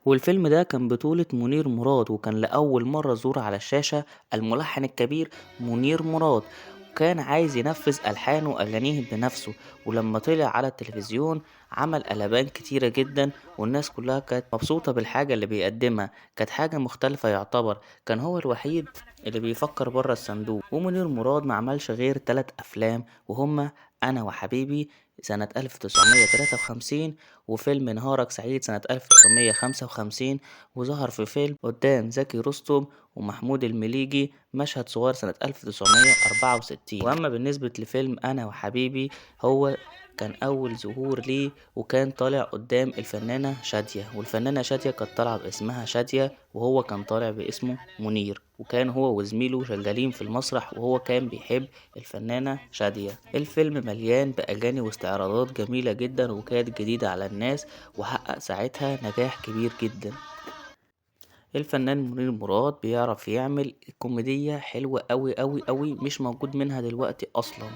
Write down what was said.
والفيلم ده كان بطولة منير مراد، وكان لأول مرة ظهور على الشاشة الملحن الكبير منير مراد، وكان عايز ينفذ ألحانه وأغانيه بنفسه. ولما طلع على التلفزيون عمل قلبان كتيرة جدا، والناس كلها كانت مبسوطة بالحاجة اللي بيقدمها، كانت حاجة مختلفة يعتبر، كان هو الوحيد اللي بيفكر برا الصندوق. ومنير مراد معملش غير 3 أفلام، وهما أنا وحبيبي سنة 1953، وفيلم نهارك سعيد سنة 1955، وظهر في فيلم قدام زكي رستم ومحمود المليجي مشهد صغير سنة 1964. وأما بالنسبة لفيلم أنا وحبيبي هو كان أول ظهور ليه، وكان طالع قدام الفنانة شادية، والفنانة شادية كانت طالعة باسمها شادية وهو كان طالع باسمه منير، وكان هو وزميله شغالين في المسرح وهو كان بيحب الفنانة شادية. الفيلم مليان بأغاني واستعراضات جميلة جدا وكانت جديدة على الناس، وحقق ساعتها نجاح كبير جدا. الفنان منير مراد بيعرف يعمل كوميديا حلوة أوي أوي أوي مش موجود منها دلوقتي أصلا.